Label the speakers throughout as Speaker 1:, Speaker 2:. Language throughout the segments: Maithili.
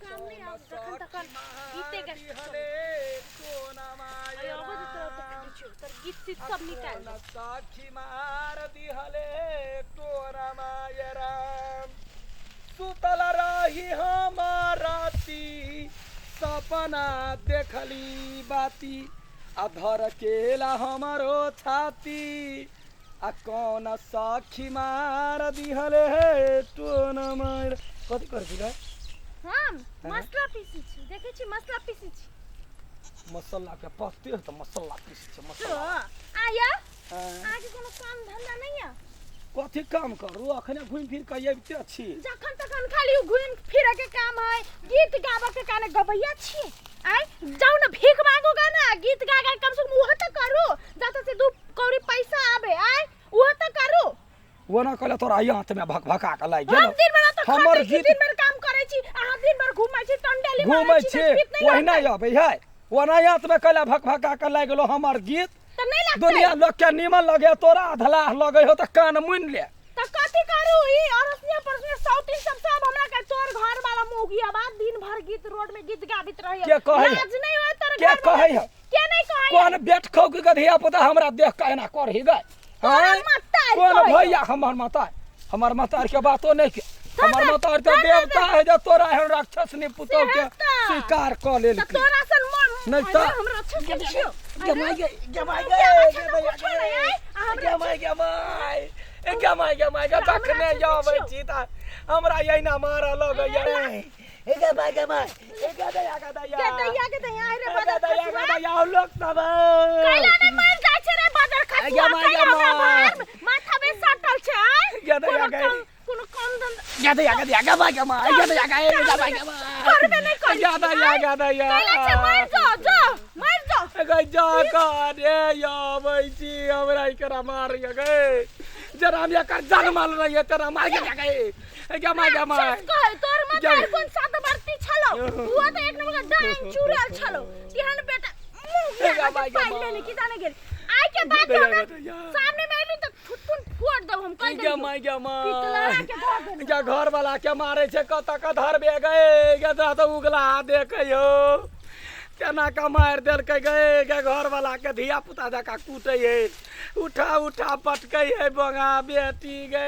Speaker 1: काम नहि आब जखन तखन गीते गाबि अरे अबै जे तोरा देखै छियौ तोर गीत तीत सब निकालि दे
Speaker 2: साखी मार दिहले तोरा माय राम सुतल रही हम राती सपना देखली बाती आ धर केला हमरो छाती आ कौन साखी मार दिहले टोन मार कथी करै छी गे
Speaker 1: हम मसला पीसै छी देखै छी मसला पीसै छी
Speaker 2: मसाला के पत्ते तऽ मसाला पीसै छै
Speaker 1: तो
Speaker 2: मसाला
Speaker 1: आया
Speaker 2: हाँ।
Speaker 1: अहाँके कोनो काम धंधा नहि यऽ
Speaker 2: कथी काम करू अखने घुमि फिर कऽ अबिते छी
Speaker 1: जखन तखन खाली घुमि फिरे के काम है गीत गाबऽ के काने गबैया छी आय जाउ ना भीख मांगो गा ना गीत गा गा कम से कम उहो तो करू जतऽ से दू कौड़ी पैसा आबे आय उहो तो करू
Speaker 2: ओना कहले तोरा हाथ में भक भका के लागि
Speaker 1: हम
Speaker 2: गेल
Speaker 1: दिन भर तो
Speaker 2: हमर
Speaker 1: खटै छी
Speaker 2: गीत
Speaker 1: दिन भर काम करै छी अहाँ दिन भर घुमै छी टंडेली
Speaker 2: घूमै
Speaker 1: मारै छी
Speaker 2: छी
Speaker 1: तऽ गीत नहि
Speaker 2: ओहिना
Speaker 1: लगतै
Speaker 2: अबै है ओना हाथ में कहले भक भका के लागि गेलो हमर गीत
Speaker 1: तऽ नहि लगतै
Speaker 2: दुनिया लोग के नीमन लगे तोरा अधलाह लगे हो तऽ कान मुनि ले
Speaker 1: तऽ कथी करू ई अड़ोसिया पड़ोसिया सौतीन सब सब हमरा के तोर घर वाला मौगिया बा दिन भर गीत रोड में गीत गाबित रही
Speaker 2: के कहै है?
Speaker 1: लाज नहीं होय तोर
Speaker 2: के
Speaker 1: घर वाला
Speaker 2: कहै है?
Speaker 1: के नहीं कहै है?
Speaker 2: कोन बेट खौ के गधिया पुता हमरा देख के एना करही गए
Speaker 1: तोरा
Speaker 2: आँय?
Speaker 1: माता
Speaker 2: कोन
Speaker 1: कहै है।
Speaker 2: भैया हमर माता हमर माता के बातो नहीं के हमर माता तऽ
Speaker 1: धर, धर,
Speaker 2: देवता है जे तोरा एहन राक्षस ने पुतोह के
Speaker 1: सेहे तऽ।
Speaker 2: स्वीकार कऽ
Speaker 1: तऽ
Speaker 2: लेलकै
Speaker 1: तोरा सन मन
Speaker 2: नहीं तऽ।
Speaker 1: हमरा अच्छा से छियो
Speaker 2: गमाय गे गमाय गे
Speaker 1: क्या अच्छा तऽ कुछो नहीं आय आ हमरा
Speaker 2: गमाय गमाय ए गमाय गमाय गे
Speaker 1: हमरा
Speaker 2: जखने
Speaker 1: अच्छा
Speaker 2: आबै
Speaker 1: से
Speaker 2: छी तऽ हमरा एहिना मारऽ लगैया ए गमाय गमाय ए गदैया गदैया
Speaker 1: के दैया के दैया रे बदर
Speaker 2: गदैया
Speaker 1: खसुआ
Speaker 2: गदैया लोक सब
Speaker 1: कैला नहीं मर जाय छै रे बदर खसुआ
Speaker 2: गमाय,
Speaker 1: कैला हमरा
Speaker 2: गमाय।
Speaker 1: बाहर में माथा में सटल छै आय
Speaker 2: गदैया
Speaker 1: कोनो
Speaker 2: गै।
Speaker 1: कम कोनो कम धंधा
Speaker 2: गदैया गदैया गमाय गमाय गदैया गदैया गमाय गमाय
Speaker 1: करबे नहीं करै छी,
Speaker 2: गदैया
Speaker 1: आय।
Speaker 2: गदैया
Speaker 1: कैला छै मर जो जो मर जो
Speaker 2: गै जा करे आबै छी हमरा एकरा मारिया गै जरा हम एकर जनमल रहियै तेरा मार के गै गमाय गमाय
Speaker 1: राक्षस कहै तोर
Speaker 2: जय।
Speaker 1: माता कोन सात बरती छलो उहो त एक नंबर के डाइन चुड़ैल छलो तेहन बेटा मुंह
Speaker 2: हे
Speaker 1: लगा
Speaker 2: गमाय,
Speaker 1: के पाइ
Speaker 2: गमाय।
Speaker 1: लेने की जाने गेल आइ के बाद
Speaker 2: गदैया,
Speaker 1: हमरा
Speaker 2: गदैया।
Speaker 1: सामने में एली त थुथुन फोड़ देब हम कहि देलियौ
Speaker 2: गमाय गमाय
Speaker 1: पितला के धऽ देब
Speaker 2: गे घर वाला के मारे छै कत के धरबे गए गे तोरा तऽ उगला देखै हो केना के मारि देलकै गे गे घर वाला के धिया पुता जकाँ कूटै है उठा उठा पटकै है बंगा बेटी गे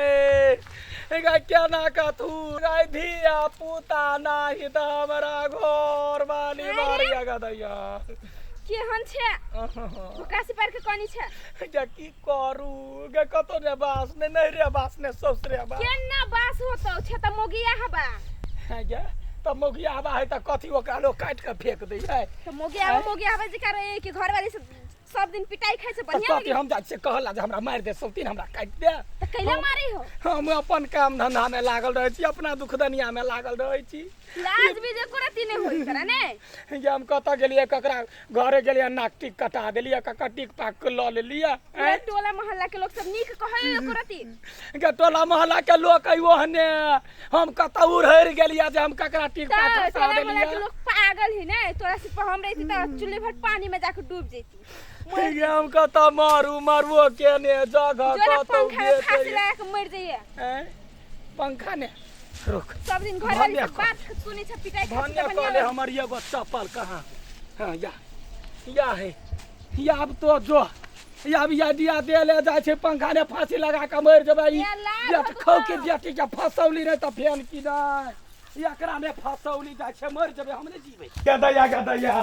Speaker 2: गे केना कथू गे धिया पुता नाही तऽ हमरा घर वाली मारिया गदैया
Speaker 3: केहन छै ओकरा से पार के कनी छै
Speaker 2: गे की करू गे कतौ ने बास ने नैहरे बास ने ससुरे बास
Speaker 3: केना बास होतौ छै त मोगिया हबा
Speaker 2: है गे तऽ मौगिया हवा है तऽ कथी ओकरा लोग काटि कऽ फेंक दै है
Speaker 3: त मोगिया हबा मोगिया हबा जे करे कि घर वाली से सब दिन पिटाई खाइ छै
Speaker 2: तऽ
Speaker 3: बढ़िया
Speaker 2: कथी हम जाइ छियै कहला जे हमरा मारि दे सौतीन हमरा काटि दे
Speaker 3: त कैला मारे हो
Speaker 2: हम अपन काम धंधा में लागल रहै छी अपना दुख दुनिया में लागल रहै छी
Speaker 3: लाज भी जे कोरती नहीं होई तोरा ने
Speaker 2: जे हम कतऽ गेलियै ककरा घरे गेलियै नाक टिक कटा देलियै ककर टिक पाक के लऽ लेलियै
Speaker 3: पूरा टोला मोहल्ला के लोग सब नीक कहै कोरती
Speaker 2: गे टोला मोहल्ला के लोक है ओहने हम कतऽ उड़हरि गेलियै जे हम ककरा टिक पाक
Speaker 3: त
Speaker 2: कटा
Speaker 3: टोला मोहल्ला के
Speaker 2: देलियै
Speaker 3: लोग पागल है ने तोरा से हम रहती त चुल्हे भर पानी में जाके डूब जैती
Speaker 2: गे हम कतऽ मारू मारबो केने जगह
Speaker 3: जोरा
Speaker 2: कतौ
Speaker 3: पंखा में फांसी
Speaker 2: गेतै
Speaker 3: लगा के मर जाइए
Speaker 2: आँय? पंखा ने रुक
Speaker 3: सब दिन घर वाली
Speaker 2: धन्य
Speaker 3: से बात सुनै छ पिटाई खाइ
Speaker 2: धन्य
Speaker 3: छै तऽ
Speaker 2: कहले
Speaker 3: बढ़िया
Speaker 2: हमर एगो चप्पल कहाँ हाँ या या है या अब तो जो या अब या दिया दे ले जाइ छै पंखा ने फांसी लगा के मरि जेबै ई
Speaker 3: या लाज
Speaker 2: बेट
Speaker 3: भगवान।
Speaker 2: खौ के बेटी के फसौली नहि तऽ फेन की नहि एकरा मे फसौली जाइ छै मरि जेबै हम नहि जीबै गदैया गदैया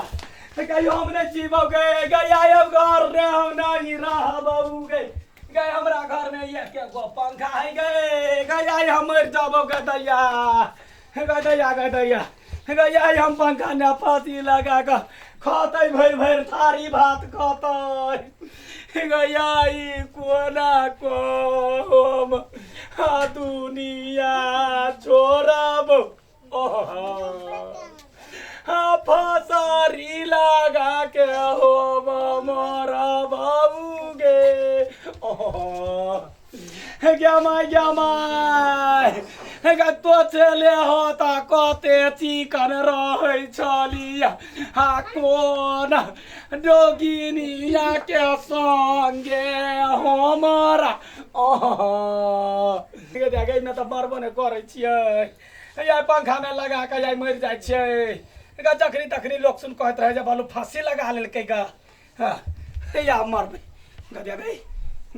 Speaker 2: कहियो हम नहि जीबौ गे गैया आयब घर रे हम नहि रहबौ गे गै हमरा घर में एक एगो पंखा है गै गै आइ हम मरि जाबो गै दैया गै दैया गै दैया गै आइ हम पंखा ने फांसी लगा कऽ खतै भरि भरि थारी भात खतै गै आइ कोना कोम आ दुनिया छोड़ब ओहो हाँ फसारी लगा के हो मोरा बाबू गे ओहो गमाय गमाय गे तो चले हो ता कते चिकन रहै छलिया हा कोन डोगिनिया के संगे हमरा ओहो गे देखे मे तऽ मरबो नहि करै छियै या पंखा में लगा के या मरि जाइ छियै गा। जखनी तखनी लोक सुन कहैत रहै जे बालू फांसी लगा लेलकै गा। हाँ या मरबै गदिया गई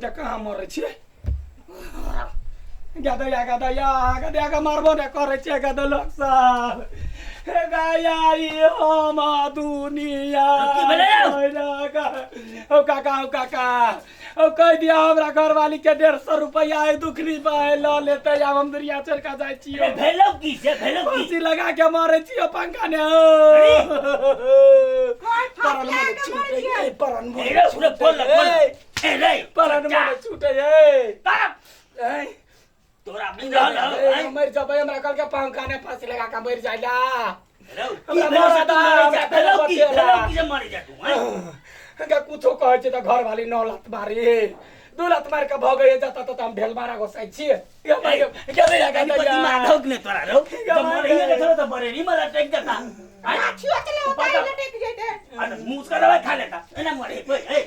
Speaker 2: जे कहाँ मरै छियै गदया गदया गदया के मारबो ने करै छियै गद लोक सब हे गया ई हम दुनिया।
Speaker 4: की भेलै यौ?
Speaker 2: ओ काका, ओ काका, ओ कहि दिया हमरा घरवाली के 150 रुपया आइ दुखनी पाय लऽ लेतै। आब हम दुनिया छोड़ि कऽ जाइ छियै।
Speaker 4: अरे भेलौ की से, भेलौ की?
Speaker 2: फांसी लगा के मारै छियै पंखा ने। परन मने छूटै ए, परन मने
Speaker 4: ए रे, सुने, बोल ना, बोल।
Speaker 2: ए,
Speaker 4: ए रे,
Speaker 2: परन
Speaker 4: बच्चा,
Speaker 2: मने छूटै ए।
Speaker 4: तारा,
Speaker 2: ए,
Speaker 4: तोरा बुझल हौ,
Speaker 2: ए,
Speaker 4: आँय?
Speaker 2: मरि जेबै। हमरा कहलकै पंखा ने फांसी लगा के मरि जाइ ला।
Speaker 4: रौ, की
Speaker 2: हमरा
Speaker 4: भेलौ से
Speaker 2: मरा
Speaker 4: तू
Speaker 2: दा,
Speaker 4: मरै जा,
Speaker 2: हमरा
Speaker 4: भेलौ की,
Speaker 2: बचेला।
Speaker 4: भेलौ की जे मरै जा तू, आँय?
Speaker 2: का कुछो कहै छै तऽ घरवाली 9 लात मारी 2 लात मारि कऽ भगै जतऽ ततऽ हम ढेल मारा गोसाइ छियै।
Speaker 4: कनी पर दिमाग हौ कि नहि तोरा रौ? जब मरैये के छलौ तऽ बरेली में लटकि जेता। आँय?
Speaker 3: लाठियो के ले होता है लटक जेते।
Speaker 4: अरे मुँह के दवाई खा लेता। एना मरे कोइ, ए।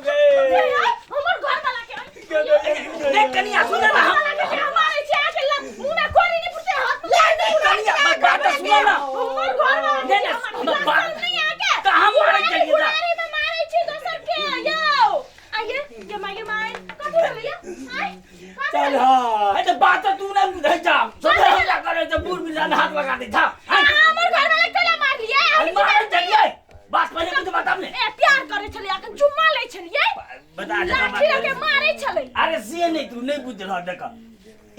Speaker 1: हमर घर वाला के
Speaker 4: देख कनिया, सुन ना हम।
Speaker 1: वाला के मारै छै आके मुंह में कोरी नहीं पुरते हाथ में ले
Speaker 4: नहीं, कनिया, हमर बात तऽ सुन ना।
Speaker 1: हमर घर वाला
Speaker 4: नहीं, नहीं, हमर बात-
Speaker 1: नहीं आके
Speaker 4: तऽ हम मारै चलिए जा।
Speaker 1: बुढ़ारी में मारै छै दोसर के यौ। आइए ये माय, ये माय कथि भेलै ये आइ?
Speaker 2: चल हाँ।
Speaker 4: अरे तऽ बात तऽ तू नहि बुझै छा। सोझे हमला करै छै, बूढ़ बिलान हाथ लगा दै छा। आँय?
Speaker 1: हमर घर वाला के केला मारलिए?
Speaker 4: अरे मारै चलिए। बात पहिले बुझ, बताब ने।
Speaker 1: ए प्यार करै छलियै, अखन चुम्मा लै छलियै,
Speaker 4: बता दे।
Speaker 1: लाठी लऽ के मारै छलै।
Speaker 4: अरे से नहि, तू नहि बुझल। देख,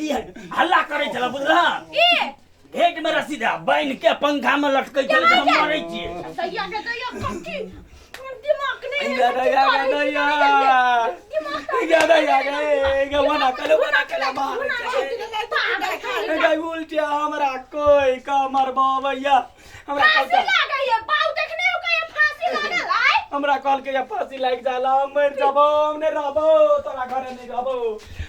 Speaker 4: ई हल्ला करै छल, बुझलह?
Speaker 1: ई
Speaker 4: भेंट में रस्सी दे बान्हि के पंखा में लटकै छलै तऽ हम मरै छियै।
Speaker 1: दैया के दैया, कथी दिमाग नहीं है?
Speaker 2: गया
Speaker 1: कथी
Speaker 2: गया
Speaker 1: करै छी?
Speaker 2: गया
Speaker 1: दिमाग तऽ-
Speaker 2: गया गया गया मना कलो मना कला मारै छै गई उल्टिया। हमरा कोई का मरबावैया हमरा
Speaker 1: फांसी
Speaker 2: कहलकै
Speaker 1: लागल ये बाऊ, देखने हो कहीं फांसी लागल आय?
Speaker 2: हमरा कहलकै ये फांसी लागि जाला, हम मरि जबो, हम नहि रहबो तोरा घरे, नहि रहबो।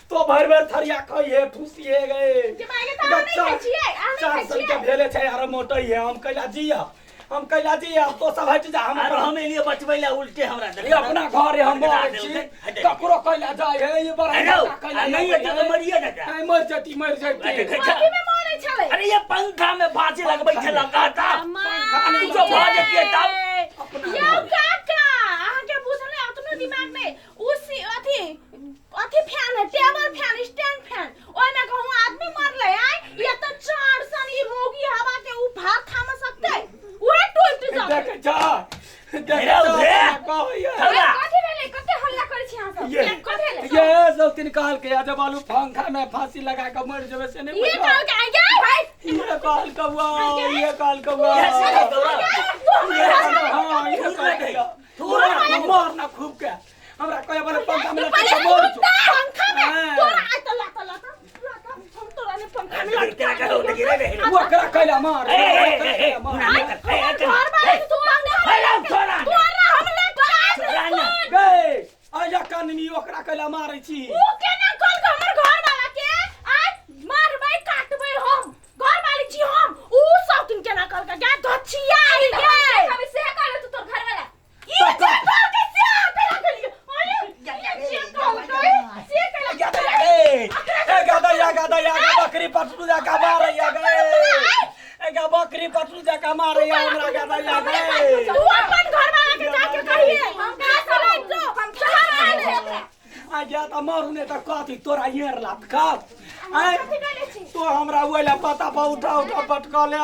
Speaker 2: तो भरि भरि थरिया खइहे ठुसिहे गए।
Speaker 1: दिमाग तऽ अहाँ नहि खाइ छियै, अहाँ नहि
Speaker 2: चार
Speaker 1: खाइ
Speaker 2: सन के
Speaker 1: छियै।
Speaker 2: भेले छै आरो मोटै है। हम कैला जिया, हम कैला जिया? तो सब हटि जा। हम
Speaker 4: आरो हम एलियै बचबै लए, उल्टे हमरा
Speaker 2: ये अपना घर है, हम मरै छी। ककरो कैला जाइ है ये बड़ा
Speaker 4: अरे रौ,
Speaker 2: कैला
Speaker 4: आ नहि एतै तऽ मरिए ने जा।
Speaker 2: नहीं, मरि जती, मरि जती।
Speaker 4: अरे देखै छा।
Speaker 1: कथी में मरै छलै?
Speaker 4: अरे ये पंखा में फांसी लगबै छल कहता। कुछो भऽ जतियै तब।
Speaker 1: यौ काका, अहाँके बुझल है अपनो दिमाग में उसी अथी अथी फैन है, टेबल फैन, स्टैंड फैन, ओहिमे कहूँ आदमी मरलै आय? ये तऽ चार सन ई मौगी हवा के उ भात थाम सकतै? उहे टूट जातै।
Speaker 2: देखै छा, देखै
Speaker 4: रौ,
Speaker 2: छा,
Speaker 4: रे।
Speaker 2: कहैया।
Speaker 4: हल्ला।
Speaker 1: कथी भेलै? कते हल्ला करै छी अहाँ सब?
Speaker 2: ये
Speaker 1: कथी भेलै?
Speaker 2: ये सब दिन कहल के जब आलू पंखा में फांसी लगा के मर जेबे से नहीं
Speaker 1: ये
Speaker 2: बुझल।
Speaker 1: कहल के आइ भाई।
Speaker 2: ये कहल कौआ, ये कहल कौआ।
Speaker 4: ये से कौआ।
Speaker 2: ये हाँ, ये कहल कौआ।
Speaker 4: थूर ना।
Speaker 2: मार ना खूब के। हमरा कहे वाला पंखा में लटक
Speaker 1: पहिले
Speaker 2: के मर जो।
Speaker 1: पंखा में
Speaker 2: हाँ।
Speaker 1: तोरा आइ त लाता लाता लाता हम तोरा ने पंखा में
Speaker 4: तेरा कहो, देखी रे, रे।
Speaker 2: वो एकरा कैला मार।
Speaker 4: ए, ए, ए, ए,
Speaker 2: कैला मार।
Speaker 4: मुना नहि कर। ए, ए,
Speaker 1: घर वाला के तू पंखा
Speaker 4: ए, रौ, छोड़ा ने।
Speaker 1: तोरा हम लटका
Speaker 4: छोड़ा ने।
Speaker 2: गए आजा काननी, ओकरा कैला मारै छी?
Speaker 1: उ केना कहल के हमर घर वाला के आइ मारबै काटबै? हम घर वाली छी हम। उ सब दिन केना कहल के गा गछिया आई गे?
Speaker 3: अभी से कहले तू तोर घर वाला
Speaker 1: ई जे कहल के से हाथ लगलिए। अरे ये जे कहल के से कहल।
Speaker 2: गदा ए ए गदा या गदा या गा बकरी पटरू जा का मारै या गए। ए गा बकरी पटरू जा का मारै या हमरा गदा या गए।
Speaker 1: तू अपन घर वाला के जाके कहिए हम का चलै जो हम शहर आले।
Speaker 2: आ जा त मरू ने त कथी तोरा येर लात खा आय।
Speaker 1: कथी कहले छी?
Speaker 2: तो हमरा ओइला पता पर उठा उठा पटकले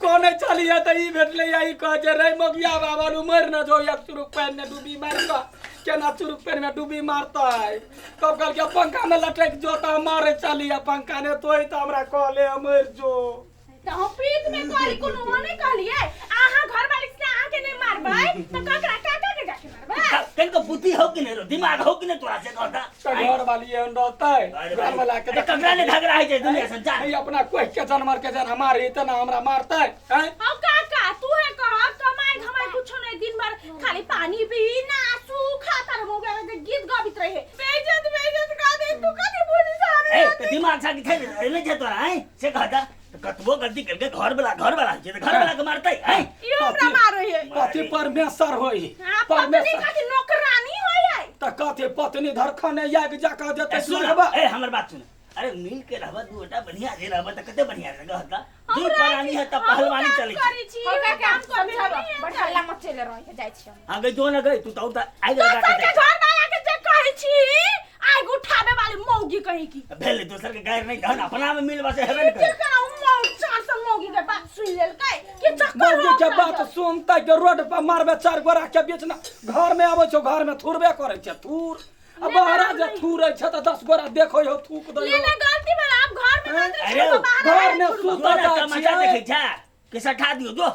Speaker 2: कोने चलिए त ई भेटले या ई कह जे रे मगिया बाबा नु मर न जो, एक चुरुक पैन में डूबी मार क केना चुरुक पैन में डूबी मारतै? तब कहल के पंखा में लटक जो त मारे चलिए पंखा ने तोय त हमरा कहले मर जो।
Speaker 1: त हम प्रीत में कहली, कोनो ओ नहीं कहलिए। अहाँ घर वाली से अहाँ के नहीं मारबै त ककरा? काका के जाके मारबै?
Speaker 4: कनिको बुद्धि हौ कि नहि रौ, दिमाग हौ कि नहि तोरा से कहता?
Speaker 2: त घर वाली एहन रहतै? घर वाला के
Speaker 4: अरे ककरा ने झगड़ा होइ छै दुनिया संसार।
Speaker 2: ई अपना कोइ के जानवर के जना मारी त ना हमरा मारतै हैं?
Speaker 1: हौ काका, तू है कह, कमाई घमाई कुछो नहीं, दिन भर खाली पानी पी नासू खाता रहो गए, गीत गाबित रहे, बेइज्जत बेइज्जत कर दे। तू कथी बुझ
Speaker 4: ए
Speaker 1: जाने?
Speaker 4: तऽ दिमाग सा छै नहि छै तोरा हैं से कहता? तऽ कतबो गलती केलकै, घर वाला घर वाला छै तऽ घर वाला के मारतै हैं?
Speaker 1: ई हमरा मारे है।
Speaker 2: पति परमेश्वर होई।
Speaker 1: हाँ, पत्नी
Speaker 2: परमेश्वर
Speaker 1: कथी नौकरानी होई है?
Speaker 2: त कथी पत्नी धरखने याग जाका देतै
Speaker 4: ए, सुन
Speaker 2: लगबा।
Speaker 4: ए, हमर बात सुन। अरे मिल के रहबा दू गोटा बढ़िया से रहबा त कते बढ़िया से रहता।
Speaker 1: हम
Speaker 4: दू
Speaker 1: रहै
Speaker 4: प्राणी
Speaker 1: छी,
Speaker 4: है त
Speaker 1: हमहूँ
Speaker 4: पहलवानी
Speaker 1: काम
Speaker 4: चलै छै।
Speaker 1: करै छी,
Speaker 3: हम
Speaker 1: इहो
Speaker 3: काका
Speaker 1: काम करै
Speaker 3: समझाबऽ
Speaker 1: छी।
Speaker 3: बड़ हल्ला मचेले रही जाइ छी हम।
Speaker 4: हाँ गई जो ना गई तू तो त आगि लगा
Speaker 1: दोसर
Speaker 4: के
Speaker 1: के
Speaker 4: जाइ।
Speaker 1: घर में आके जे कहै छी आगि उठाबे वाली मौगी कहीं की।
Speaker 4: भेल दोसर के गायर नहीं धन अपना में मिल बसे हेबे ने
Speaker 1: की
Speaker 4: करे।
Speaker 1: केना उ मौ चार सौ मौगी के बात सुन लेलकै कि चक्कर
Speaker 2: मौगी के
Speaker 1: ओकरा
Speaker 2: बात सुनते के रोड पर मारबे चार गोरा के बीच ना घर में आबै छौ, घर में थुरबे करै छै थूर। आ बाहरा जे थूरै छै तऽ 10 गोरा देखै हो थूक दै हो।
Speaker 1: लेने गलती भेल, आब घर में
Speaker 2: हैं?
Speaker 1: नहीं
Speaker 4: अरे
Speaker 1: तो बाहर
Speaker 2: घर में
Speaker 1: थुरबो।
Speaker 2: सुतल
Speaker 4: जो ना
Speaker 2: जाइ
Speaker 4: तमाशा
Speaker 2: छियै।
Speaker 4: देखै छा के सठा दियो जो।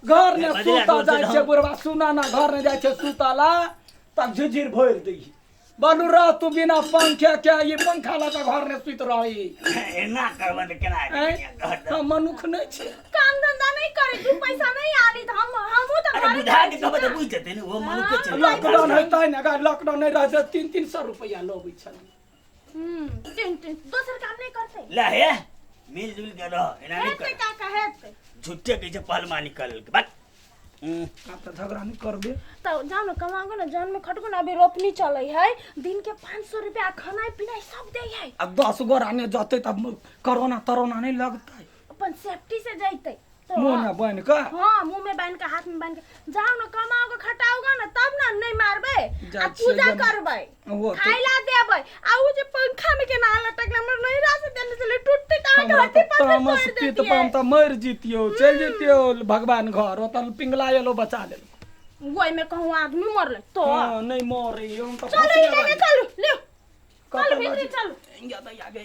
Speaker 2: घर में
Speaker 4: बदला
Speaker 2: सुतल
Speaker 4: रोज
Speaker 2: जाइ छै
Speaker 4: रहू।
Speaker 2: बुढ़वा सुना ना घर में जाइ छै सुतला तब झिझिर भरि दै बोलू रह तू बिना पंखे के, ई पंखा लगा घर में सुति रही।
Speaker 4: एना करबा त केना हेतै
Speaker 2: हैं?
Speaker 4: कनिया, घर
Speaker 2: हम मनुख नहीं छै।
Speaker 1: काम धंधा नहीं करे, दू पैसा नहीं आनी त हम हमहू त
Speaker 4: अरे
Speaker 1: घरे
Speaker 4: बुझा के
Speaker 1: जाइ छी
Speaker 4: कहबै त
Speaker 1: ना।
Speaker 4: बुझि जेतै ने, ओ मनुखे छै।
Speaker 2: लॉकडाउन हेतै ने, अगर लॉकडाउन नहीं रहतै 300 रुपया लबै छलै।
Speaker 1: तीन तीन दोसर काम नहीं करते।
Speaker 4: ले हे मिलजुल के रह, एना नहीं
Speaker 1: हेतै
Speaker 4: कर।
Speaker 1: काका हेतै।
Speaker 4: झूठे के छै पहलवानी कर लेलकै बक।
Speaker 2: आब तऽ झगड़ा नहीं करबे।
Speaker 1: तो जाओ ना कमागो ना जान में खटको ना, अभी रोपनी चले है, दिन के 500 रुपया खाना पीना सब दे है।
Speaker 2: आ 10 गोरा ने जतै तब कोरोना तरोना नहीं लगतै।
Speaker 1: अपन सेफ्टी से जैते तो
Speaker 2: मुँह में बान्हि कऽ।
Speaker 1: हाँ मुंह में बांध के हाथ में बांध के जाओ ना कमाओगे खटाओगे ना तब ना नहीं मारबे।
Speaker 2: जाइ
Speaker 1: आ
Speaker 2: छियै
Speaker 1: पूजा
Speaker 2: जमा।
Speaker 1: करबै
Speaker 2: वो तो-
Speaker 1: खाइला देबै। आ उ जे पंखा में के ना लटकले हमर नहीं रास देने चले टूटते त अहाँ के
Speaker 2: हमरा
Speaker 1: हड्डी
Speaker 2: तऽ
Speaker 1: पर
Speaker 2: तामस
Speaker 1: तोड़
Speaker 2: पीत
Speaker 1: देतियै।
Speaker 2: पाम तऽ मरि जितियौ, चलि जितियौ भगवान घर, ओतऽ पिंगला एलो बचा लेलको।
Speaker 1: ओहि में कहूँ आदमी मरले तो।
Speaker 2: हाँ, नहीं मरे हम तऽ
Speaker 1: चलू
Speaker 2: फंसले
Speaker 1: इधर
Speaker 2: बानी।
Speaker 1: चलू लियो
Speaker 2: कतऽ
Speaker 1: चलू भीतरी
Speaker 2: लऽ
Speaker 1: चलू।
Speaker 2: दैया गे।